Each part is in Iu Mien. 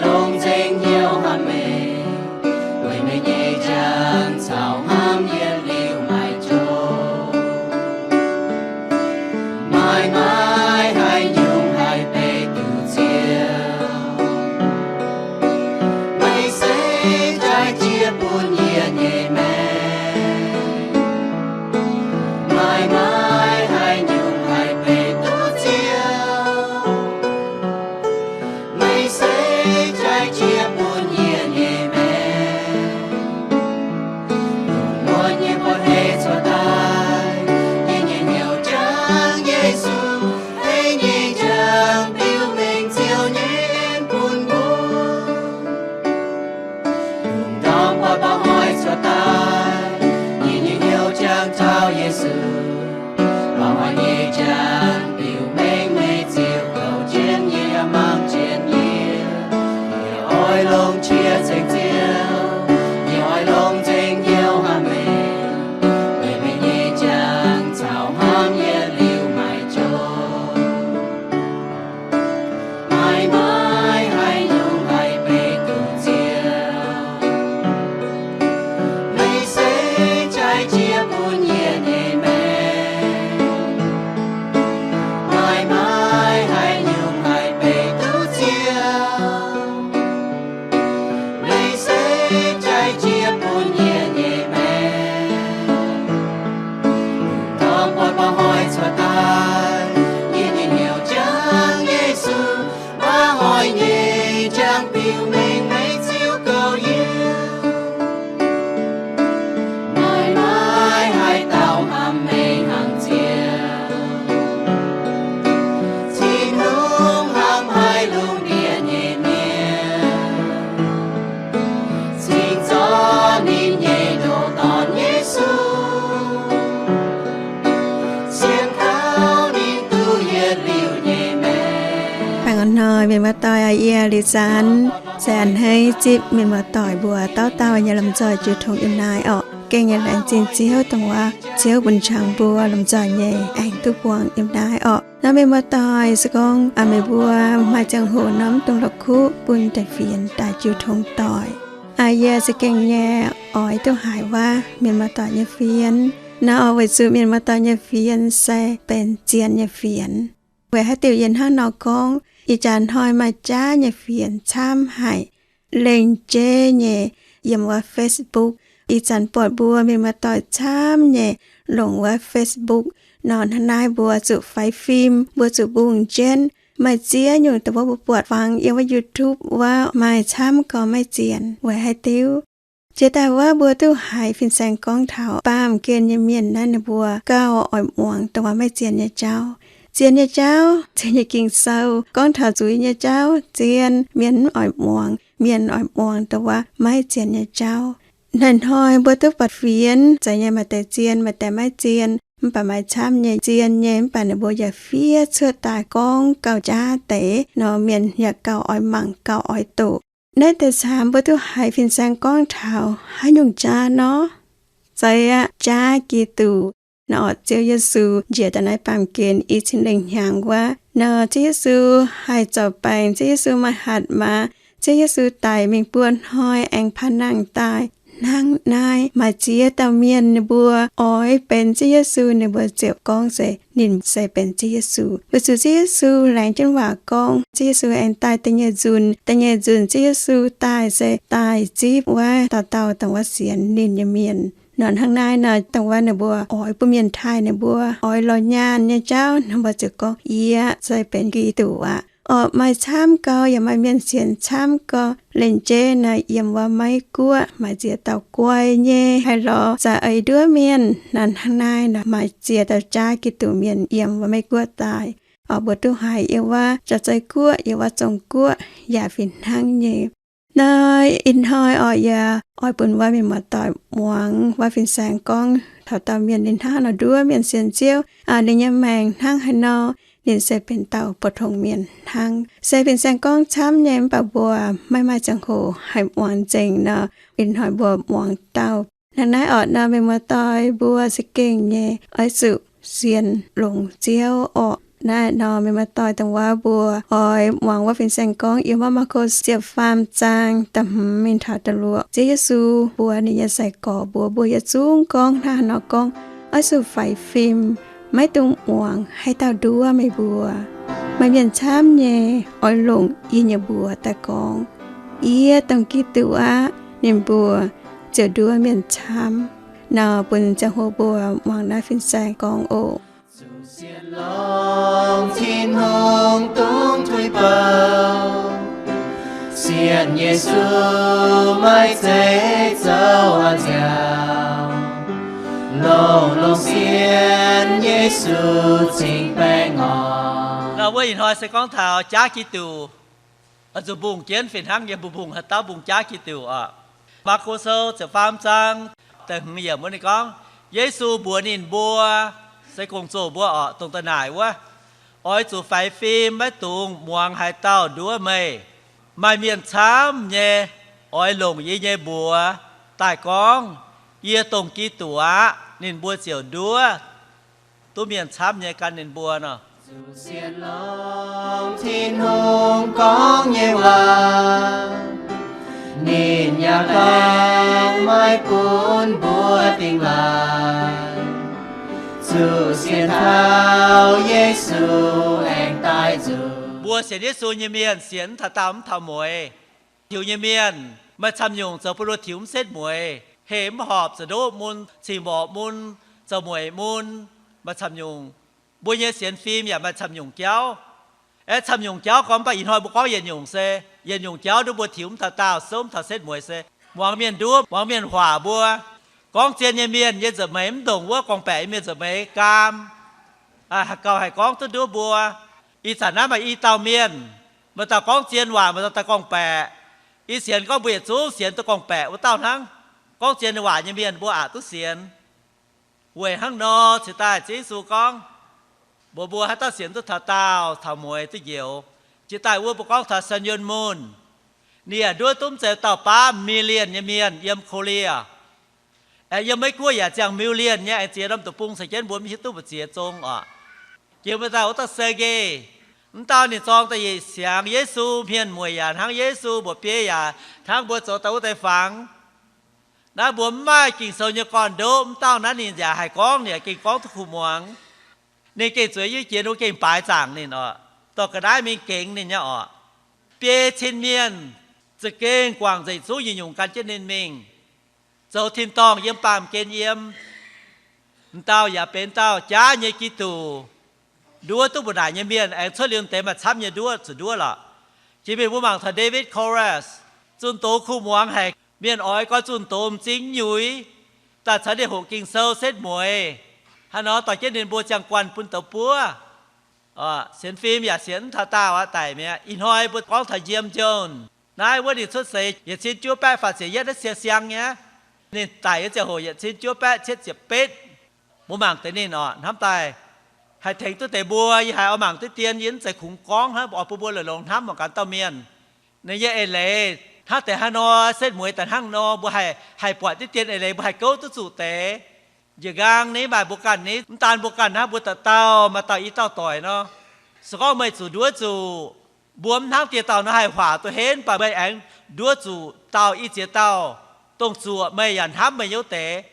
longx nzengc hnyouv hnamv meih, weic meih nyei njang caux hnamv yietc liuz maiv jomc. Maaih, maaih haaix nyungc haih beiv duqv Ziouv? Meih se jaaix jiex bun yie nyei maengc. Maaih, maaih haaix nyungc haih beiv duqv Ziouv? Meih se jaaix jiex bun yie nyei maengc. Lungh muonz nyei buoz-hnoi cuotv daaih, yie nyei hnyouv jangx Yesu, hei nyei njang biux mengh Ziouv nyei en bun mbuo. Lungh ndorm buoz-hnoi cuotv daaih, yie nyei hnyouv jangx taux Yesu, mba'hnoi nyei njang biux mengh meih ziux kouv jienv yie, mangc jienv yie. Yie oix longc qiex ceng Ziouv, yie oix longc nzengc hnyouv hnamv meih, weic meih nyei njang caux hnamv yietc liuz maiv jomc. Maaih, maaih haaix nyungc haih beiv duqv Ziouv? Meih se jaaix jiex bun yie nyei maengc. Maaih, maaih haaix nyungc haih beiv duqv Ziouv? Meih se jaaix jiex bun yie nyei maengc. Lungh ndorm buoz-hnoi cuotv daaih, yie nyei hnyouv jangx Yesu, mba'hnoi nyei njang biux mengh meih ziux kouv yie. Maaih, maaih haaix dauh hnamv meih hnangv Ziouv? Tin-Hungh hnamv haih lungh ndiev nyei mienh, cingx zorqv ninh nyei ndoh dorn Yesu, sienx kaux ninh duqv yietc liuz nyei maengc. Baengh orn hnoi mienh muoz-doic aac, yie Liuz Zanx se a'hneiv zipv mienh muoz-doic mbuo dauh dauh nyei lomh nzoih jiu tong yiem naaiv orqc. Gengh yaac laengz zingh Ziouv dongh wuov Ziouv bun qangx mbuo lomh nzoih nyei aengx duqv buangh yiem naaiv orqc. Nor mienh muoz-doic, se gorngv meih mbuo maaih ziangh hoc nor mv dungx la'kuqv bun deix fienx daaih jiu tong doic. Aa, yie za'gengh nyei oix duqv haiz wuov mienh muoz-doic nyei fienx nor, weic zuqc mienh muoz-doic nyei fienx se benx zien nyei fienx. Weic haaix diuc yie hnangv nor gorngv? Ih jaax hnoi maaih jaav nyei fienx camv haic, lengc jeiv nyei yiem wuov Facebook. Ih zanc buatc mbuo mienh muoz-doic camv nyei longc wuov Facebook nor, hnangv naaiv mbuo zuqc faix fim, mbuo zuqc mbungh jienv. Maaih ziex nyungc dongh wuov mbuo buatc fangx yiem wuov YouTube wuov maaih camv gau maiv zien. Weic haaix diuc? Jiex daaih wuov mbuo duqv haiz fin-saeng gorngv taux baamh gen nyei mienh naaiv ninh mbuo gauh oix muangx dongh wuov maiv zien nyei jauv. Zien nyei jauv, zien nyei Ging-Sou gorngv taux zuiz nyei jauv, zien, mienh mv oix muangx. Mienh oix muangx dongh wuov maiv zien nyei jauv. Hnoi-hnoi mbuo duqv buatc fienx, zeiz nyei maaih deix zien, maaih deix maiv zien. Mv baac maaih camv nyei zien nyei, mv baac ninh mbuo yaac fiev cuotv daaih gorngv gauh jaav deix nor, mienh yaac gauh oix mangc, gauh oix doqc. Naaiv deix camv mbuo duqv haiz fin-saeng gorngv taux haaix nyungc jaav nor? Zeiz aqv, jaav Giduc. Nor, Ziouv Yesu njiec daaih naaiv baamh gen i cin lengh hnyangx wuov nor, Ziouv Yesu haih zoux baengc, Ziouv Yesu maaih hatc maaz, Ziouv Yesu daic mingh buo hnoi aengx paav nangh daaih. Hnangv naaiv maaih ziex dauh mienh ninh mbuo oix benx Ziouv Yesu, ninh mbuo ziouc gorngv se ninh se benx Ziouv Yesu. Weic zuqc Ziouv Yesu laengz jienv waac gorngv, Ziouv Yesu aengx daaih da'nyeic nzunc, da'nyeic nzunc Ziouv Yesu daaih se daaih zipv wuov dauh dauh dongh wuov sienx ninh nyei mienh. Nor hnangv naaiv nor, dongh wuov ninh mbuo oix bun mienh taaih ninh mbuo, oix lorz nyaanh nyei jauv, ninh mbuo ziouc gorngv, Yie se benx Giduc aqv. Orqc, maaih camv gau, yaac maaih mienh sienx camv gau. Lengc jeiv naaiv yiem wuov Meiv Guoqv maaih ziex dauh guai nyei haih lorz za'eix nduov mienh. Nor hnangv naaiv nor, maaih ziex dauh jaav Giduc mienh yiem wuov Meiv Guoqv daaih. Orqc, mbuo duqv haiz yiem wuov Jauv-Zei Guoqv, yiem wuov Zong Guoqv yaac fih hnangv nyei. Nor ih hnoi orqc, yie oix bun wuov mienh muoz-doic muangx wuov fin-saeng gorngv taux dauh mienh ninh hnangv haaix nor nduov mienh sienx Ziouv, ninh nyei maengc hnangv haaix nor. Ninh se benx dauh pou-tong mienh hnangv. Se fin-saeng gorngv camv nyei, mv baac mbuo maiv maaih ziangh hoc haih muangx nzengc nor, ih hnoi mbuo muangx dauh. Hnangv naaiv orqc nor, mienh muoz-doic mbuo za'gengh nyei oix zuqc sienx longx Ziouv orqc. Naaiv nor, mienh muoz-doic dongh wuov, mbuo oix muangx wuov fin-saeng gorngv yiem wuov Maako ziepc faam zaang da'hmz mingh taux da'luoqc. Ziouv Yesu mbuox ninh nyei sai-gorx mbuox mbuo yietc zungv gorngv hnangv haaix nor gorngv, Oix zuqc faix fim, maiv dungx muangx haaix dauh nduov meih mbuo. Maaih mienh camv nyei oix longc yie nyei mbuox daaih gorngv, Yie dongh Giduc aqv. Ninh mbuo ziouc nduov mienh camv. Nor bun ziangh hoc mbuo muangx naaiv fin-saeng gorngv oc. Zuqc sienx longx Tin-Hungh dungx tuix bouh, sienx Yesu maiv zeiz zoux nziaauc, longx-longx sienx Yesu cingx baengh orn. Nor wuov ih hnoi se gorngv taux jaav Giduc, oix zuqc mbungh jienv fih hnangv yiem mbuo mbungh haaix dauh mbungh jaav Giduc oc. Maako Sou ziepc faam zaang da'hmz yiemc wuov ninh gorngv, Yesu mbuox ninh mbuo, se gong-zoh mbuo oc, dongh da'naaic wuov, Oix zuqc faix fim, maiv dungx muangx haaix dauh nduov meih. Maaih mienh camv nyei oix longc yie nyei mbuox daaih gorngv, Yie dongh Giduc aqv. Ninh mbuo ziouc nduov duqv mienh camv nyei gan ninh mbuo nor. Zuqc sienx longx Tin-Hungh gorngv nyei waac, ninh yaac baengh maiv bun mbuo dingh laaix. Zuqc sienx taux Yesu aengx daaih nzuqc. Mbuo sienx Yesu nyei mienh sienx mv taux daauh mv taux mueiz. Tiux nyei mienh maaih camv nyungc zoux bun mbuo tiux mv setv mueiz, heh mv horpc, za'ndoqv mun, cing-mborqc mun, zoux mueic mun, maaih camv nyungc. Mbuo nyei sienx fim yaac maaih camv nyungc jauv. Aeqv, camv nyungc jauv gorngv mv baac ih hnoi mbuo gorngv yietc nyungc se, yietc nyungc jauv nduov mbuo tiux mv taux daauh, souv mv taux setv mueiz se muangx mienh nduov, muangx mienh huaac mbuo. Gorngv zien nyei mienh yiem nza'hmien mv ndongc wuov gorngv-baeqc nyei mienh nza'hmien gaam. Gauh haih gorngv duqv nduov mbuo. Ih zanc naaiv maaih i dauh mienh, maaih dauh gorngv zien waac, maaih dauh daaih gorngv-baeqc. Ih sienx gorngv mbuo yietc zungv sienx duqv gorngv-baeqc wuov dauh hnangv. Gorngv zien waac nyei mienh mbuo aqc duqv sienx. Weic hnangv nor cingx daaih Ziouv Yesu gorngv, mbuox mbuo haaix dauh sienx duqv taux daauh taux mueiz duqv njoux. Jiex daaih wuov mbuo gorngv taux Sun Myung Moon, ninh yaac nduov duqv mv zeiz dauh baav million nyei mienh yiem Korea. Aengx yiem Meiv Guoqv yaac ziangh million nyei, aengx ziex norm deic-bung caux jienv mbuo mv hiuv duqv mbu'ziex zong oc. Jiex mbuo daaih wuov dauh Sergey, mv dauh ninh zorng da'nyeic siangx Yesu, hmien mueic yaac hnangv Yesu, mbuoqc biei yaac hnangv mbuo zoux daaih wuov deix fangx. Naaiv mbuo mv maaih Ging-Sou nyei gorn-ndoqv, mv dauh naaiv ninh yaac haih gorngv, ninh yaac gengh gorngv duqv kuh muangx. Ninh gengh zueiz yie jiex, ninh gengh baaix zaangc ninh oc, dorh ga'naaiv mingh gengx ninh nyei oc. Biei cin mienh za'gengh guangc nzengc zungv yietc nyungc gan jienv ninh mingh, zoux tin-dorngh yiem baamh gen yiem. M'dauh yaac benx dauh jaav nyei Giduc, nduov duqv mbu'naaic nyei mienh aengx cuotv liuz deix maaih camv nyei nduov zuqc nduov lorqc. Jiex mingh mbuo mangc taux David Koresh, zunh doz kuh muangx haic, mienh oix gorx zunh doz m'zing nyuix, daaih caux ninh hoqc Ging-Sou setv mueiz. Hnangv nor dorh jienv ninh mbuo ziangh guanh bun douz buov. Sienx fim yaac sienx mv taux daauh aqv daic mi'aqv. Ih hnoi mbuo gorngv taux Jim Jones. Naaiv wuov ninh cuotv seix yietc cin juov baeqv faah ziepc yietv naaiv cie siang nyei. Ninh daic nyei ziangh hoc yietc cin juov baeqv cietv ziepc betv. Mbuo mangc deix ninh oc, hnamv daaih haih tengx duqv deix mbuo. Yie haiz oix mangc diqv dien, yie mv zeiz kungx gorngv hnangv, oix bun mbuo longc longx hnamv mangc gaax dauh mienh. Ninh nyei eix leiz hnangv deix haaix nor, setv mueiz daaih hnangv nor, mbuo haih, haih buatc diqv dien eix leiz, mbuo haih gouv duqv zuqc deix. Njiec nqaang ni maaih mbuo ganh ni, mv daan mbuo ganh hnangv, mbuo dauh dauh maaih dauh i dauh doic nor. Se gorngv meih zuqc nduov zuqc, mbuo mv hnamv dieh dauh nor haih huaac duqv henv, mv baac meih aengx nduov zuqc dauh i ziex dauh, dongh zuoqc meih yaac hnamv meih nyei wuov deix,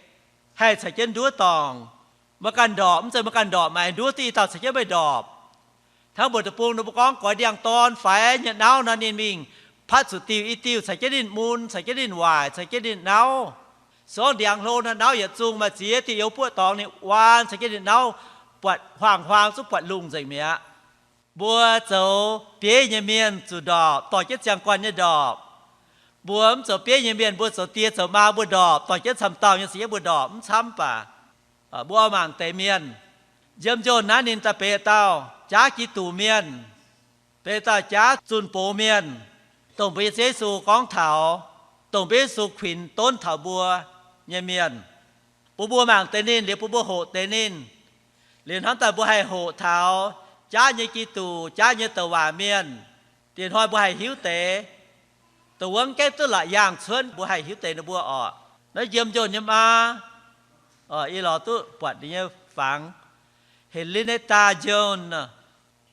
haih caux jienv nduov dorngc. Meih ganh ndorpc, mv zeiz meih ganh ndorpc, meih aengx nduov duqv i dauh caux jienv meih ndorpc. Hnangv mbuo deic-bung nor mbuo gorngv goix ndiangx-dorn faix nyei nauv nor, ninh mingh patv zuqc diuh i diuh caux jienv ninh mun, caux jienv ninh waaic, caux jienv ninh nauv. Se gorngv ndiangx hlo nor, nauv yietc zungh maaih ziex diuh youz buoqv dorngx ninh waan caux jienv ninh nauv, buatc huaang-huaang zungv buatc lungh nzengc mi'aqv. Mbuo zoux bieiv nyei mienh zuqc ndorpc, dorh jienv ziangh guanh nyei ndorpc. Mbuo mv zoux bieiv nyei mienh, mbuo zoux die zoux maa mbuo ndorpc, dorh jienv camv dauh nyei caux jienv mbuo ndorpc mv camv baac. Mbuo oix mangc deix mienh. Jim Jones naaiv ninh daaih benx dauh jaav Giduc mienh, benx dauh jaav zunh boz mienh, dongh mbuo nyei Ziouv Yesu gorngv taux, dongh mbuo Yesu kuinx donv taux mbuo nyei mienh. Bun mbuo mangc deix ninh liuz bun mbuo hoqc deix ninh. Liuz hnamv daaih mbuo haih hoqc taux jaav nyei Giduc, jaav nyei douc waac mienh. Diex hnoi mbuo haih hiuv deix, dongh wuov gaengh duqv la'yaangh cuotv mbuo haih hiuv deix ninh mbuo oc. Naaiv Jim Jones nyei maa, i lorz duqv buatc ninh nyei fangx, Henrietta Jones.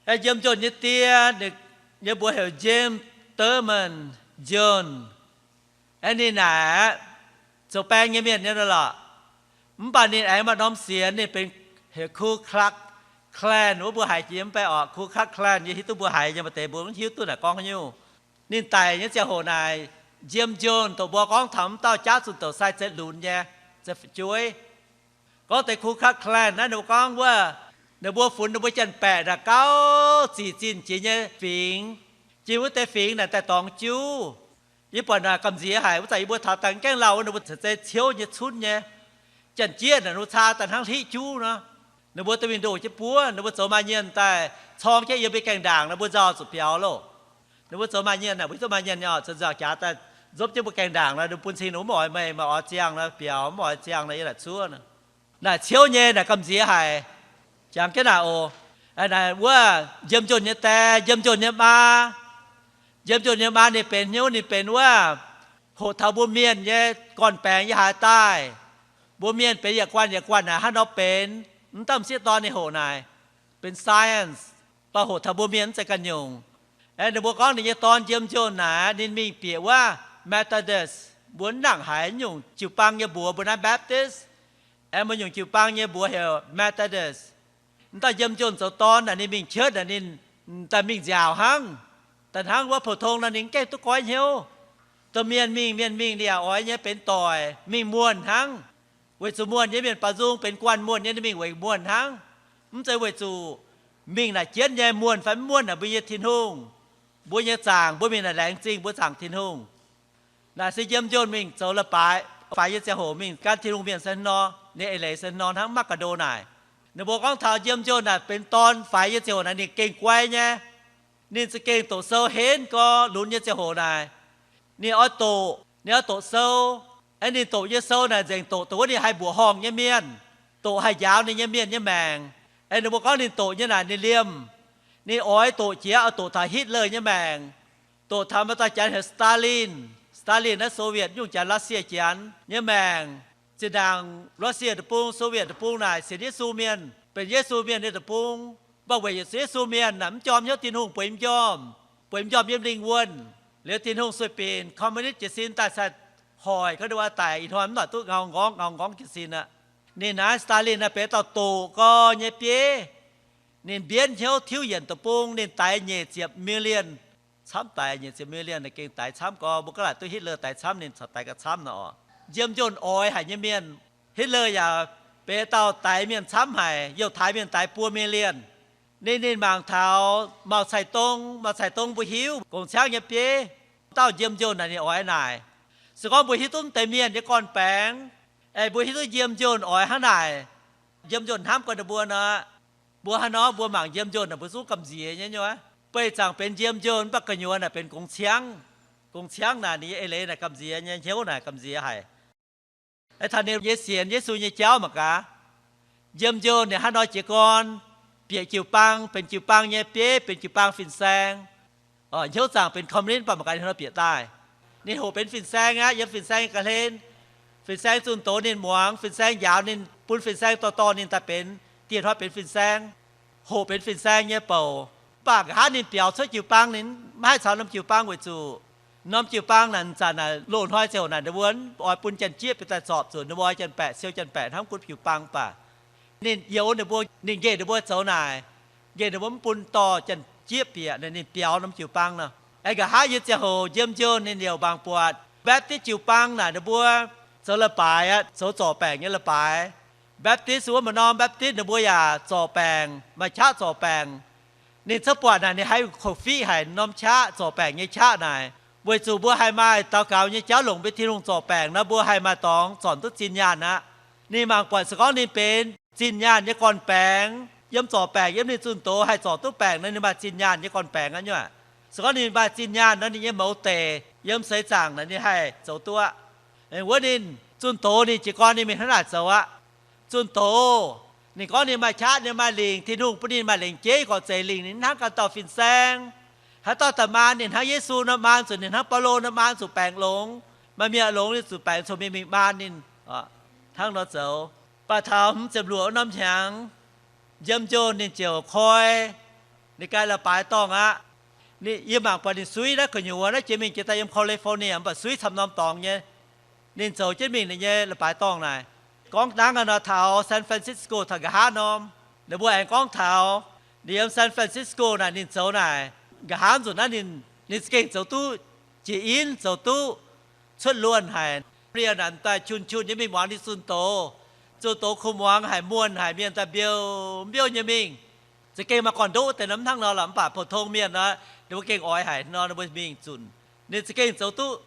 Aeqv, James Jones nyei die, ninh, ninh mbuox heuc James Thurman Jones. Aeqv, ninh naaic aqv, zoux baeng nyei mienh nyei lorqc. Mv baac ninh aengx maaih norm sienx, ninh benx heuc Ku Klux Klan wuov, mbuo haiz jiex mv bei orqc? Ku Klux Klan yie hiuv duqv mbuo haiz nyei, maaih deix mbuo mv hiuv duqv naaic gorngv haaix nyungc. Ninh daic nyei ziangh hoc naaic, James Jones dongh mbuo gorngv taux mv dauh jaav zunh doqc sai Zeqc Lunx nyei, Zeqc Fu'jueiv. Gorngv deix Ku Klux Klan naaiv, ninh mbuo gorngv wuov, ninh mbuo funx ninh mbuo janx-baeqc naaic gauh zic zinh jiex nyei fingx. Jiex wuov deix fingx naaic daaih dorngx juv. Yie buatc naaic gamh nziex haic. Wuov zanc yie mbuo taux daaih gaengh lauh wuov, ninh mbuo caux zei ciouv nyei cunv nyei. Janx-jieqv naaic ninh mbuo caa daaih hnangv hlitv juv nor. Ninh mbuo dorh mingh ndoh jienv buov, ninh mbuo zoux maaih nyienh daaih corng jienv yiem mbuo gaengh ndaangc, ninh mbuo nzauh zuqc biaux loh. Ninh mbuo zoux maaih nyienh naaic, mbuo hiuv duqv maaih nyienh nyei oc, zoux nzauh jaax daaih nzopv jienv mbuo gaengh ndaangc nor, ninh bun cing ninh mbuo mv oix meih, meih oix ziangh nor biaux, mv oix ziangh nor yie laaic cuov nor. Naaic ciouv nyei naaic gamh nziex haic. Jangx jienv naaic oc. Naaic wuov James Jones nyei die, James Jones nyei maa. James Jones nyei maa ninh benx hnyouv, ninh benx wuov hoqc taux mbuo mienh nyei gorn-baengx yiem haaix daaih. Mbuo mienh benx yietc guanh yietc guanh naaic hnangv nor benx. Mv dauh m'sieqv dorn ninh hoqc naaic benx science, baac hoqc taux mbuo mienh mv zeiz ganh nyungc. Aeqv, ninh mbuo gorngv ninh nyei dorn James Jones naaic, ninh mingh bieqc wuov Methodist, mbuo mv nangc haiz nyungc jiu-baang nyei mbuox, mbuo naaiv Baptist. Aeqv, mbuo nyungc jiu-baang nyei mbuox heuc Methodist. Mv dauh James Jones zoux dorn naaic, ninh mingh church naaic, ninh daaih mingh nziaauc hnangv. Daaih hnangv wuov pou-tong nor ninh mv gaengh duqv goiv hnyouv. Domh mienh mingh, mienh mingh ninh yaac oix nyei benx doic, mingh muonh hnangv. Weic zuqc muonh nyei mienh baaux nzung benx guanh muonh nyei, ninh mingh weic muonh hnangv. Mv zeiz weic zuqc mingh naaic jienv nyei muonh fai mv muonh naaic mbuo nyei Tin-Hungh, mbuo nyei zaangc, mbuo mingh naaic laengz zingh mbuo zaangc Tin-Hungh. Naaic se James Jones mingh zoux leiz-baaix faix nyei ziangh hoc mingh gan Tin-Hungh mienh se nor, ninh eix leiz se nor hnangv mv maaih ga'ndo naaic. Ninh mbuo gorngv taux James Jones naaic benx dorn faix nyei ziangh hoc naaic ninh gengh guai nyei. Ninh za'gengh doqc sou henv gorx lunx nyei ziangh hoc naaic, ninh oix doqc, ninh oix doqc sou. Aeqv, ninh doqc nyei sou naaic nzengc doqc dongh wuov ninh haih mbuoqc horngh nyei mienh, doqc haih njaaux ninh nyei mienh nyei maengc. Aeqv, ninh mbuo gorngv ninh doqc nyei naaic ninh liemh. Ninh oix doqc jiex oix doqc taux Hitler nyei maengc, doqc taux maaih dauh janx heuc Stalin. Stalin naaiv Soviet nyungc janx, Russia janx nyei maengc. Zinh ndaangc Russia deic-bung, Soviet deic-bung naaic sienx Yesu mienh, benx Yesu mienh nyei deic-bung. Mv baac weic zuqc Yesu mienh naaic mv jorm hnyouv Tin-Hungh, bueix mv jorm, bueix mv jorm yiem lingh wuonh. Liuz Tin-Hungh sueih binc communist jiez sin daaih cingx hoic ga'ndiev daic, ih hnoi mv noic duqv ngau nqorngv ngau nqorngv jiez sin aqv. Ninh naaiv Stalin naaiv benx dauh doqc gorx nyei bieiv. Ninh mbienv hnyouv tiuv yienc deic-bung, ninh daix nyic ziepc million, camv daix nyic ziepc million, ninh gengh daix camv gorx. Mbuo ga'naaiv duqv Hitler daix camv, ninh corc daix gauh camv nor oc. James Jones oix haic nyei mienh. Hitler yaac benx dauh daix mienh camv haic, Yiutai mienh daix buo million. Ninh, ninh mangc taux Mao Zedong, Mao Zedong mbuo hiuv gongx ciangv nyei bieiv, dauh James Jones naaic ninh oix naaic. Se gorngv mbuo hiuv duqv mv deix mienh nyei gorn-baengx, aeqv, mbuo hiuv duqv James Jones oix hnangv naaic, James Jones hnamv gorn ninh mbuo nor, mbuo haaix nor mbuo mangc James Jones naaic mbuo zungv gamh nziex nyei nyuoz. Beih zaangc benx James Jones mv baac gu'nyuoz naaic benx gongx ciangv. Gongx ciangv naaic ninh nyei eix leiz naaic gamh nziex nyei, hnyouv naaic gamh nziex haic. Taux ninh nyei sienx Yesu nyei jauv mangc gaax. James Jones ninh hnangv nor jiez gorn, bieqc jiu-baang, benx jiu-baang nyei bieiv, benx jiu-baang fin-saeng. Hnyouv zaangc benx communist mv baac mangc gaax ninh hnangv nor bieqc daaih. Ninh hoqc benx fin-saeng aqv, yiem fin-saeng nyei ga'hlen. Fin-saeng zunh doz ninh muangx, fin-saeng njaaux ninh, bun fin-saeng dorh dorh ninh daaih benx, dieh hnoi benx fin-saeng, hoqc benx fin-saeng nyei bouc. Mv baac nqa'haav ninh biaux cuotv jiu-baang, ninh maiv haih caux norm jiu-baang weic zuqc norm jiu-baang naaic zanc naaic loz-hnoi ziouc naaic ninh mbuo oix bun janx-jieqv bieqc daaih zorpc zuqc ninh mbuo janx-baeqc siou janx-baeqc hnangv gunv jiu-baang baac. Ninh youx ninh mbuo, ninh nqemh ninh mbuo zoux naaic, nqemh ninh mbuo mv bun dorh janx-jieqv bieqc, ninh biaux norm jiu-baang nor. Aengx nqa'haav nyei ziangh hoc James Jones ninh liouc mangc buatc Baptist jiu-baang naaic ninh mbuo zoux leiz-baaix aqv, zoux zorc baengc nyei leiz-baaix. Baptist wuov maaih norm Baptist ninh mbuo yaac zorc baengc, maaih qaqv zorc baengc. Ninh cuotv buatc naaic ninh haih kof-fiqv haic norm qaqv zorc baengc nyei qaqv naaic, weic zuqc mbuo haih maaih daux gaux nyei jauv longc mbuo Tin-Hungh zorc baengc nor, mbuo haih maaih dorngx zornc duqv zinh nyaanh aqv. Ninh mangc buatc se gorngv ninh benx zinh nyaanh nyei gorn-baengx, yiem zorc baengc yiem ninh zunh doz haih zorc duqv baengc nor, ninh maaih zinh nyaanh nyei gorn-baengx aqv nyuoqc. Se gorngv ninh maaih zinh nyaanh nor, ninh nyei mouz deic yiem seix zaangc naaic ninh haih zoux duqv aqv. Wuov ninh zunh doz ninh jiez gorn ninh mingh hnangv naaic zoux aqv. Zunh doz ninh gorngv ninh maaih qaqv, ninh maaih lingc, Tin-Hungh bun ninh maaih lengc jeiv gorqv-zeic lingc, ninh hnangv ganh dauh fin-saeng. Haaix dauh daaih maan ninh hnangv Yesu nor, maan zuqc ninh hnangv Baulo nor, maan zuqc baengc longx. Maaih mienh longx ninh zuqc baengc cong-mengh mingh maan ninh, hnangv nor zoux. Baac taux hmz ziepc luoqc norm hnyangx, James Jones ninh ziouc koi Ninh ganh la'baaix dorngh aqv. Ninh, yie mangc buatc ninh suiv naaiv gu'nyuoz naaiv jiex mingh jiex daaih yiem California mv baac suiv camv norm dorngx nyei. Ninh zoux jienv mingh ninh nyei la'baaix dorngh naaic. Gorngv dangv nor taux San Francisco taux nqa'haav norm, ninh mbuo aengx gorngv taux ninh yiem San Francisco naaic ninh zoux naaic, nqa'haav nzunc naaiv ninh, ninh za'gengh zoux duqv jiex in, zoux duqv cuotv luonh haic. Liuz naaic daaih qun-qun nyei mingh muangx ninh zunh doz. Zunh doz kuh muangx haic, muonh haic, mienh daaih mbiouh mbiouh nyei mingh. Za'gengh maaih gorn-ndoqv deix nor, mv hnangv nor lorqc, mv baac pou-tong mienh nor, ninh mbuo gengh oix haic nor, ninh mbuo mingh zunc. Ninh za'gengh zoux duqv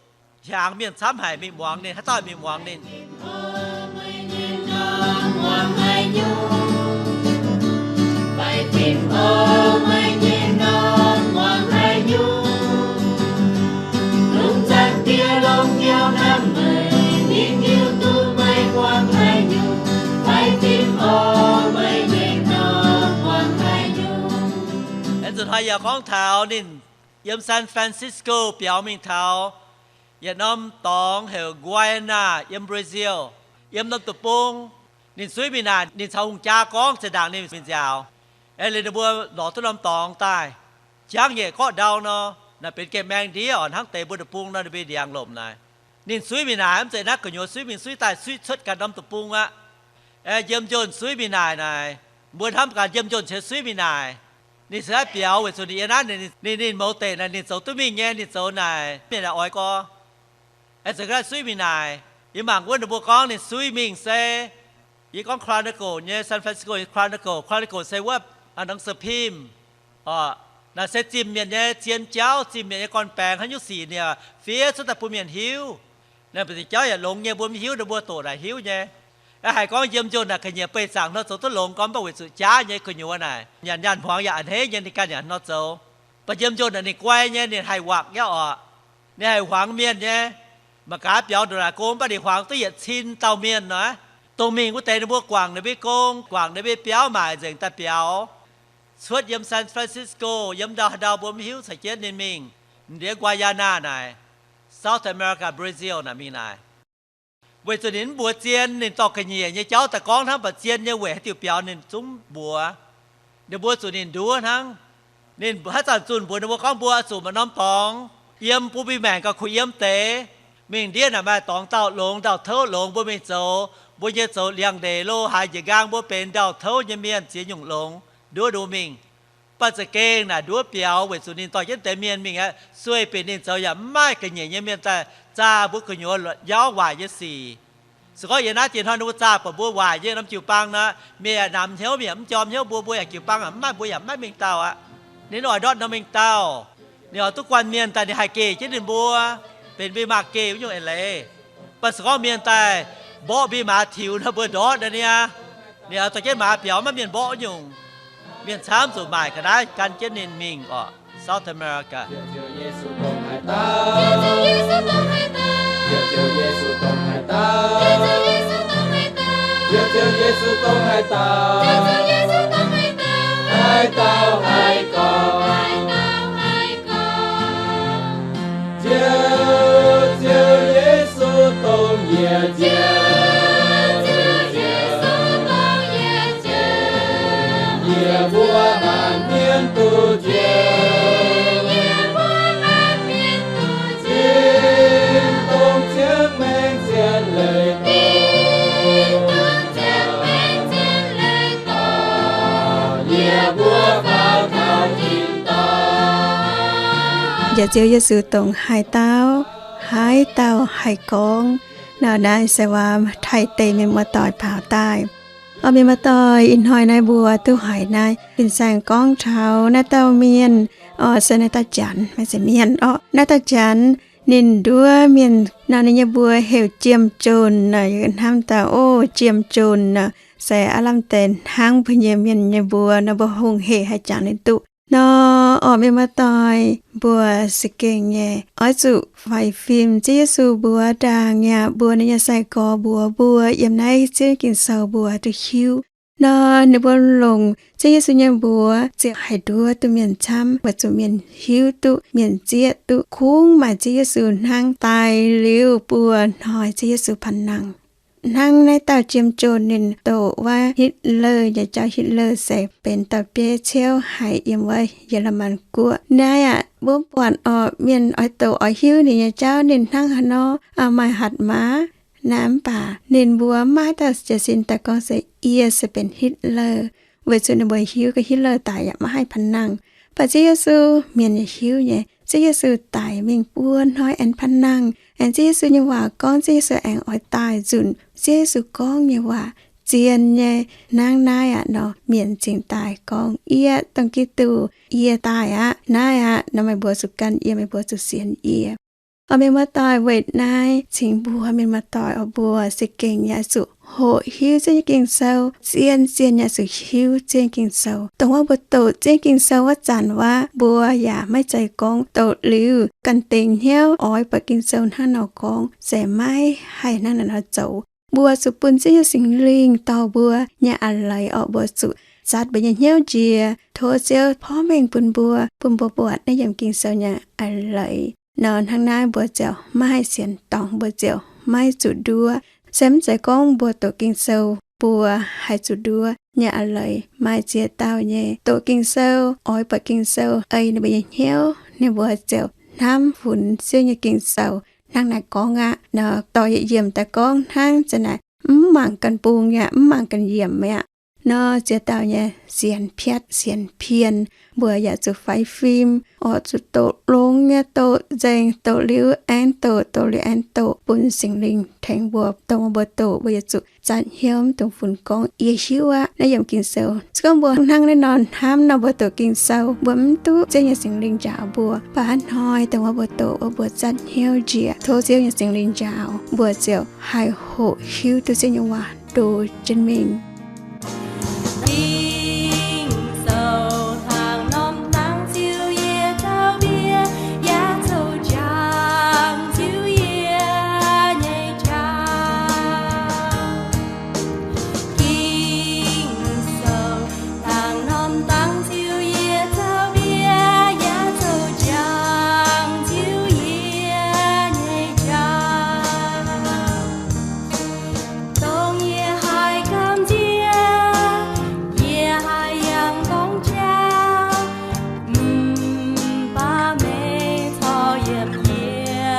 hiaangx mienh camv haic mingh muangx ninh, haaix dauh mingh muangx ninh. Aengx nzunc hnoi yaac gorngv taux ninh yiem San Francisco biaux mingh taux yietc norm dorngx heuc Guiana yiem Brazil, yiem norm deic-bung. Ninh suiv mingh naaic, ninh caux hungh jaa gorngv, zinh ndaangc ninh mingh nziaauc. Aengx liuz ninh mbuo lorz duqv norm dorngx daaih, jangv nyeic gorqv ndau nor, naaic benx geh maeng ndiev oc, hnangv deix mbuo deic-bung nor ninh mbuo ndiangx lomc naaic. Ninh suiv mingh naaic, mv zeiz naaiv gu'nyuoz suiv mingh, suiv daaih suiv cuotv ganh norm deic-bung aqv. Aengx yiem njunc suiv mingh naaic naaic, mbuo hnamv ganh yiem njunc cingx suiv mingh naaic. Ninh cingx haiv biaux weic zuqc ninh yiem naaiv, ninh, ninh mouz deic naaic ninh zoux duqv mingh nyei, ninh zoux naaic mienh yaac oix gorx. Aengx za'gengh suiv mingh naaic, yie mangc wuov ninh mbuo gorngv ninh suiv mingh se, yie gorngv Chronicle nyei, San Francisco nyei Chronicle, Chronicle se wuov หนังสือพิมพ์ oc. Naaic se zimh mienh nyei zien jauv, zimh mienh nyei gorn-baengx haaix nyungc sic ninh fiev cuotv daaih bun mienh hiuv. Naaiv mbu'ziex jauv yaac longx nyei, mbuo mv hiuv, ninh mbuo doqc naaic hiuv nyei. Aengx haih gorngv yiem njunc naaic ga'nyiec beih zaangc nor zoux duqv longx gorngv mv baac weic zuqc jaav nyei gu'nyuoz naaic, nyanc nyaanh hmuangx yaac a'hneiv nyei, ninh ganh yaac nor zoux. Mv baac yiem njunc naaic ninh guai nyei, ninh haih waqc nyei oc. Ninh haih huangx mienh nyei. Mangc gaax biaux ndongc naaic go mv baac ninh huangx duqv yietc cin dauh mienh nor. Dongh mingh wuov deix ninh mbuo guangc ninh mbuo gong, guangc ninh mbuo biauv maaic nzengc daaih biaux. Cuotv yiem San Francisco, yiem ndau haaix ndau mbuo mv hiuv, caux jienv ninh mingh ndiev Guayana naaic, South America, Brazil naaic mingh naaic. Weic zuqc ninh mv mbuox zien, ninh dorh ga'nyiec nyei jauv daaih gorngv hnangv, mv baac zien nyei weic haaix diuc biaux ninh zungv mbuox. Ninh mbuo zuqc ninh nduov hnangv. Ninh haaix zanc zunh mbuox ninh mbuo gorngv mbuo oix zuqc maaih norm dorngx yiem, bun mbuo maengc gauh kuh yiem deix. Mingh ndiev naaic maaih dorngx dauh longx, dauh touv longx, mbuo mingh zoux, mbuo nyei zoux liangx-ndeic lo haaix njiec nqaang mbuo benx ndau-touv nyei mienh ziex nyungc longx, nduov nduov mingh. Mv baac za'gengh naaic nduov biaux weic zuqc ninh dorh jienv deix mienh mingh aqv, sueih bieqc ninh zoux yaac mv maaih ga'nyiec nyei mienh daaih zaah mbuo gu'nyuoz yauv waaic nyei sic. Se gorngv yiem naaiv diex hnoi ninh mbuo zaah buatc mbuo waaic nyei norm jiu-baang nor, mienh yaac namx hnyouv, mienh yaac mv jorm hnyouv mbuo, mbuo yaac jiu-baang yaac mv maaih, mbuo yaac mv maaih mingh dauh aqv. Ninh oix ndortv norm mingh dauh. Ninh oix duqv guanh mienh daaih ninh haih geh jienv ninh mbuo, benx mbuo maah geh wuov nyungc eix leiz. Mv baac se gorngv mienh daaih mborqv mbuo maaz tiux nor, mbuo ndortv nor niaa. Ninh oix dorh jienv maaz biaux maiv mienh mborqv wuov nyungc. Mienh camv zuqc maaic ga'naaiv gan jienv ninh mingh oc, South America. Njoux Ziouv Yesu dongh yietc nziex, yie mbuo maanc mienh duqv njoux, dongh ziangh maengc zien leiz, yie mbuo faaux taux tin-dorngh. Njoux Ziouv Yesu dongh haaix dauh, haaix dauh haih gorngv. Naaiv naaiv se waac Taiv deic-bung mienh muoz-doic baaux daaih. Orqc, mienh muoz-doic, ih hnoi naaiv mbuo duqv haiz naaiv fin-saeng gorngv taux naaiv dauh mienh, orqc, se naaiv dauh janx, maiv zeiz mienh orqc, naaiv dauh janx. Ninh nduov mienh nor, ninh nyei mbuox heuc Jiem Jonc nor, hnamv daaih, o, Jiem Jonc nor, se aav lamh deix hnangv mbuo nyei mienh nyei mbuox nor, mbuo hungh hec haih jangx ninh duqv nor. Orqc, mienh muoz-doic, mbuo za'gengh nyei oix zuqc faix fim Ziouv Yesu mbuox ndaangc yaac mbuox ninh nyei sai-gorx mbuox mbuo yiem naaiv ziex Ging-Sou mbuo duqv hiuv nor. Ninh mbuo longc Ziouv Yesu nyei mbuox ziouc haih nduov duqv mienh camv, weic zuqc mienh hiuv duqv, mienh zieqv duqv kungx maaih Ziouv Yesu hnangv, daaih liuz buo hnoi Ziouv Yesu panh nangh. Hnangv naaiv dauh jiem jonh ninh doqc wuov Hitler nyei jauv. Hitler se benx dauh bieiv ciouv haic yiem wuov Ye^le^man Guoqv. Naaiv aqv, mbuo buatc orqc, mienh oix doqc oix hiuv ninh nyei jauv, ninh hnangv haaix nor maaih hatc maaz. Naaiv mv baac ninh mbuo maiv dauh jiez sin daaih gorngv se yie se benx Hitler, weic zuqc ninh mbuo hiuv gorngv Hitler daic yaac maiv haih panh nangh. Mv baac Ziouv Yesu mienh yaac hiuv nyei, Ziouv Yesu daic mingh buo hnoi aengx panh nangh. Aengx Ziouv Yesu nyei waac gorngv Ziouv Yesu aengx oix daaih nzunc Ziouv Yesu gorngv nyei waac. Zien nyei hnangv naaiv aqv nor, mienh cingx daaih gorngv, Yie, dongh Giduc, yie daaih aqv. Naaiv aqv nor, meih mbuo zuqc gan yie, meih mbuo zuqc sienx yie. Oix mienh muoz-doic, weic naaiv cingx mbuox mienh muoz-doic oc, mbuo se gengh yaac zuqc hoqc hiuv Ziouv nyei Ging-Sou, zien-zien yaac zuqc hiuv Ziouv nyei Ging-Sou. Dongh wuov mbuo doqc Ziouv nyei Ging-Sou wuov zanc wuov, mbuo yaac maiv zeiz gorngv doqc liuz ganh dingc hnyouv oix buatc Ging-Sou hnangv nor gorngv se maiv haih hnangv naaiv nor zoux. Mbuo zuqc bun Ziouv nyei Singx Lingh dorh mbuo nyei a'leiz orqc, mbuo zuqc zatc mbuo nyei hnyouv njiec, tov Ziouv porv mengh bun mbuo, bun mbuo buatc naaiv yiem Ging-Sou nyei a'leiz nor, hnangv naaiv mbuo ziouc maiv haih sienx dorngc, mbuo ziouc maiv zuqc nduov. Se mv zeiz gorngv mbuo doqc Ging-Sou mbuo haih zuqc nduov nyei a'leiz. Maaih ziex dauh nyei doqc Ging-Sou, oix buatc Ging-Sou ei ninh mbuo nyei hnyouv, ninh mbuo ziouc hnamv funx Ziouv nyei Ging-Sou hnangv naaiv gorngv aqv nor, dorh yietc yiemc daaih gorngv hnangv za'naaic, mv mangc ganh bung yaac mv mangc ganh yiemc aqv. Nor ziex dauh nyei sienx piatv sienx pien, mbuo yaac zuqc faix fim, oix zuqc doqc longx nyei, doqc nzengc, doqc liuz aengx doqc, doqc liuz aengx doqc, bun Singx Lingh tengx mbuo. Dongh mbuo doqc, mbuo yaac zuqc zatc hnyouv, mv dungx funx gorngv yie hiuv aqv. Naaiv yiem Ging-Sou, se gorngv mbuo hnangv naaiv nor hnamv nor, mbuo doqc Ging-Sou mbuo mv duqv Ziouv nyei Singx Lingh njaaux mbuo. Mv baac hnangv hnoi dongh wuov mbuo doqc wuov, mbuo zatc hnyouv njiec, tov Ziouv nyei Singx Lingh njaaux, mbuo ziouc haih hoqc hiuv duqv Ziouv nyei waac ndoh jienv mingh. Ging-Sou hnangv norm dangx ziouc yie zaux mbienx, yaac zoux jangx ziouc yie nyei jauv. Ging-Sou hnangv norm dangx ziouc yie zaux mbienx, yaac zoux jangx ziouc yie nyei jauv. Dongh yie haih gamh nziex, yie haih yangh gorngv jauv, mv baac meih corc yiem yie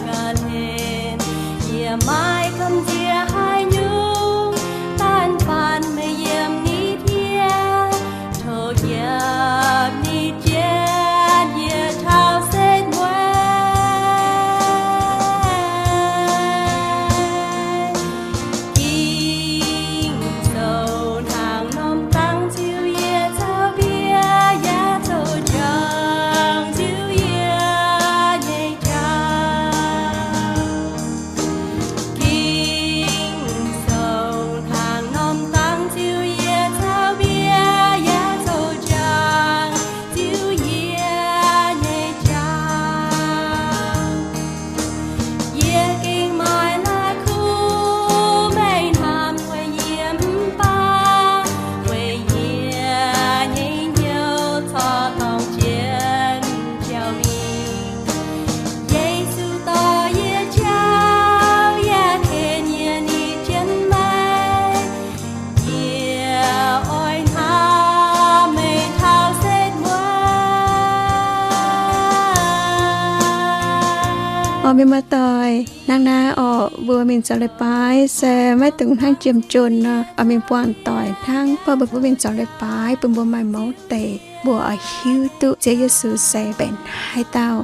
ga'hlen. Yie maiv gamh nziex haaix nyungc, 单单 meih yiem ni tiev, tov yiem ni jienv yie taux setv mueiz. Ging-Sou hnangv norm dangx ziouc yie zaux mbienx, yaac zoux jangx ziouc yie nyei jauv. Ging-Sou hnangv norm dangx ziouc yie zaux mbienx, yaac zoux jangx ziouc yie nyei jauv. Yie gengh maaih la'kuqv mengh hnamv weic yie mv baac weic yie nyei hnyouv corc dorngc jienv jauv mingh. Yesu dorh yie jauv, yaac ken yie ni jienv meih. Yie oix hnamv meih taux setv mueiz. Orqc, mienh muoz-doic, hnangv naaiv orqc, mbuo mingh zoux leiz-baaix se maiv dungx hnangv jiem-jonh nor, oix mingh buangh doic hnangv. Baac mbuo mbuo mingh zoux leiz-baaix bun mbuo maaih mouz deic, mbuo oix hiuv duqv Ziouv Yesu se benx haaix dauh.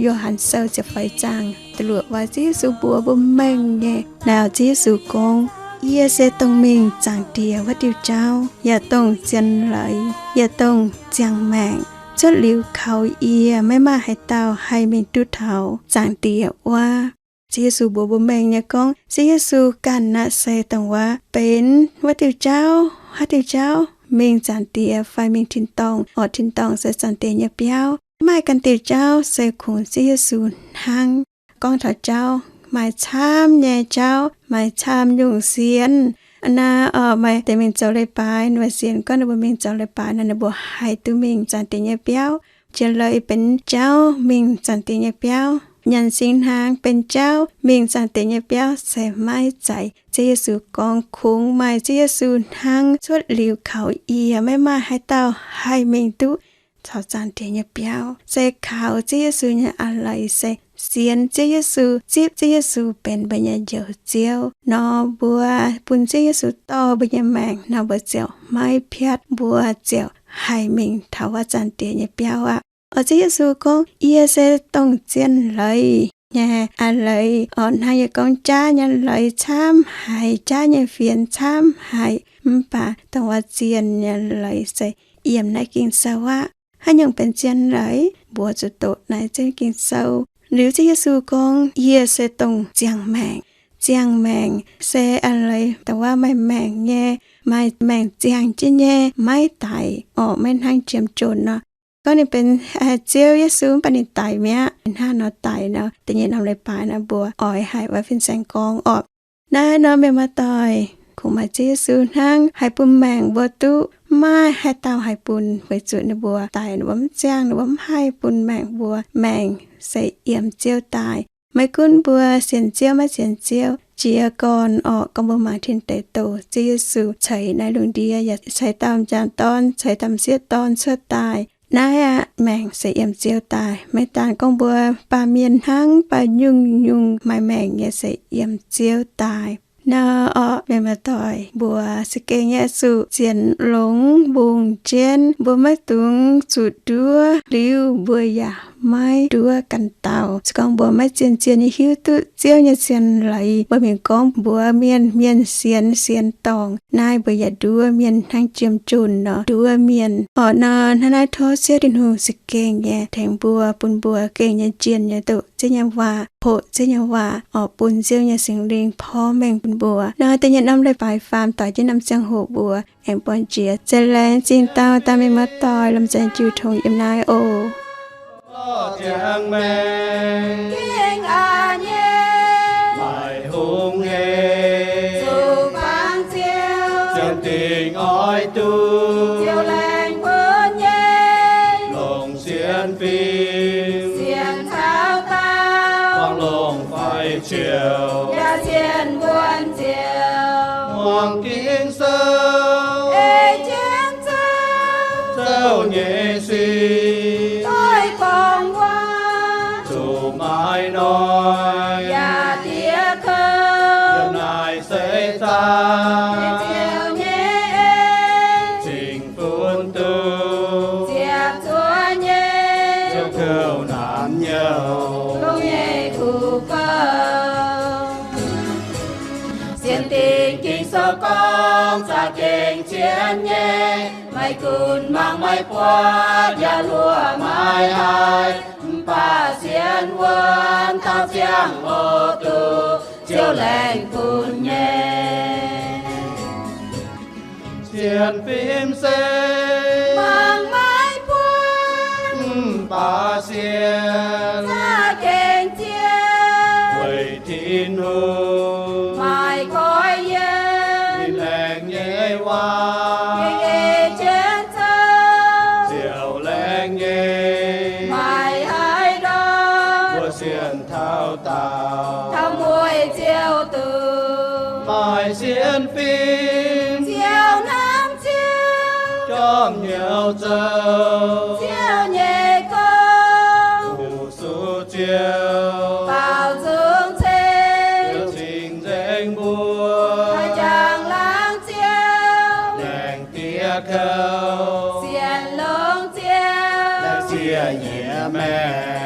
Yo^han Sou ziepc feix zaang da'luoqc waac, Ziouv Yesu mbuox mbuo mengh nyei. Naaiv Ziouv Yesu gorngv, Yie se dongh mingh Zaangc Diex wuov diuh jauv, yaac dongh zien leiz, yaac dongh ziangh maengc. Cuotv liuz kaux yie, maiv maaih haaix dauh haih mingh duqv taux Zaangc Diex wuov. Ziouv Yesu mbuox mbuo mengh nyei gorngv, Ziouv Yesu ganh naaiv se dongh wuov benx wuov diuh jauv, haaix diuh jauv, mingh Zaangc Diex fai mingh tin-dorngh. Orqc, tin-dorngh se Zaangc Diex nyei biauv. Maaih ganh diuh jauv se kungx Ziouv Yesu hnangv. Gorngv taux jauv, maaih camv nyei jauv, maaih camv nyungc sienx. Naaiv orqc, maaih deix mingh zoux leiz-baaix, ninh mbuo sienx gorngv ninh mbuo mingh zoux leiz-baaix nor, ninh mbuo haih duqv mingh Zaangc Diex nyei biauv. Jiex leiz benx jauv mingh Zaangc Diex nyei biauv. nyanc singx hnaangx benx jauv mingh Zaangc Diex nyei biauv se maiv zeiz. Ziouv Yesu gorngv, kungx maaih Ziouv Yesu hnangv cuotv liuz kaux yie, maiv maaih haaix dauh haih mingh duqv caux Zaangc Diex nyei biauv. Se kaux Ziouv Yesu nyei a'leiz, se sienx Ziouv Yesu, zipv Ziouv Yesu benx mbuo nyei Njoux Ziouv nor, mbuo bun Ziouv Yesu dorh mbuo nyei maengc nor, mbuo ziouc maiv piatv, mbuo ziouc haih mingh taux wuov Zaangc Diex nyei biauv aqv. Oc, Ziouv Yesu gorngv, yie se dongh zien leiz nyei a'leiz. Oc, hnangv yie gorngv, jaav nyei leiz camv haic, jaav nyei fienx camv haic, mv baac dongh wuov zien nyei leiz se yiem naaiv Ging-Sou aqv. Haaix nyungc benx zien leiz? Mbuo zuqc doqc naaiv Ging-Sou. Liuz Ziouv Yesu gorngv, yie se dongh ziangh maengc. Ziangh maengc se a'leiz dongh wuov maaih maengc nyei, maaih maengc ziangh jienv nyei, maiv daic. Oc, maiv hnangv jiem-jomc nor. Gorngv ninh benx Ziouv Yesu mv baac ninh daic mi'aqv. Hnangv nor daic nor, da'nyeic norm leiz-baaix nor mbuo oix haiz wuov fin-saeng gorngv orqc. Naaiv nor mienh muoz-doic, kungx maaih Ziouv Yesu hnangv haih bun maengc mbuo duqv. Mv maaih haaix dauh haih bun, weic zuqc ninh mbuo daic, ninh mbuo mv ziangh, ninh mbuo mv haih bun maengc mbuo. Maengc se yiem Ziouv daaih. Maiv gunv mbuo sienx Ziouv maiv sienx Ziouv, jiez gorn orqc, gorngv mbuo mangc tin deic douh, Ziouv Yesu ceix naaiv lungh ndiev yaac ceix dauh m'jangc dorn, ceix dauh m'sieqv dorn cuotv daaih. Naaiv aqv, maengc se yiem Ziouv daaih. Maiv daan gorngv mbuo baamh mienh hnangv, mv baac nyungc-nyungc maaih maengc nyei se yiem Ziouv daaih. Nor orqc, mienh muoz-doic, mbuo za'gengh nyei zuqc sienx longx mbungh jienv. Mbuo maiv dungx zuqc nduov liuz mbuo yaac maiv nduov ganh dauh. Se gorngv mbuo maiv zien-zien nyei hiuv duqv Ziouv nyei zien leiz, mbuo mingh gorngv mbuox mienh, mienh sienx, sienx dorngc, naaiv mbuo yaac nduov mienh hnangv jiem-jomc nor nduov mienh. Orqc nor, hnangv naaiv tov Ziouv Tin-Hungh za'gengh nyei tengx mbuo, bun mbuo gengh nyei njien nyei doqc Ziouv nyei waac, hoqc Ziouv nyei waac, orqc bun Ziouv nyei Singx Lingh porv mengh bun mbuo. Nor da'nyeic norm leiz-baaix faam doix jienv norm ziangh hoc mbuo aengx buangh jiex. Za'gengh laengz zingh dauh dauh mienh muoz-doic lomh nzoih jiu tong yiem naaiv oc. Ziangh maengc gengh aqc nyei, maaih hungh hec, zuqc bangc Ziouv, ziangh dingc oix duqv Ziouv laengz bun nyei, longc sienx fim, sienx caux dauh, buangh longc faix ziouc, yaac sienx wuonx Ziouc, muangx Ging-Sou, ei jienv Ziouv, Ziouv nyei sic, doix gorngv waac, zuqc maaih noic, yaac diex kouv, yiem naaic seix zaangc, Ziouv nyei en, zingh fun duqv, ziepc zuoqv nyei, Ziouv kouv naanc nyouh, longx nyei kuv gouv. Sienx dingc Ging-Sou gorngv za'gengh zien nyei, maiv gunv mangc maiv buatc yaac hluoqc maiv haih, mv baac sienx wuonx taux ziangh hoc duqv Ziouv laengz bun nyei. Sienx fim se mangc maiv buatc, mv baac sienx za'gengh zien, weic Tin-Hungh maaih goiv yiem ninh laengz nyei waac, gengh ei jienv Ziouv, Ziouv laengz nyei, maaih haaix ndorm mbuo sienx taux daauh, taux mueiz Ziouv duqv. Maaih sienx fim, Ziouv hnamv Ziouv, jorm hnyouv zoux Ziouv nyei gong, fu-sux Ziouv, baaux nzung ceng, Ziouv cing-nzengc mbuo, haih jangx laangz Ziouv, laengz diex kouv, sienx longx Ziouv, laengz ziex nyiex maengc.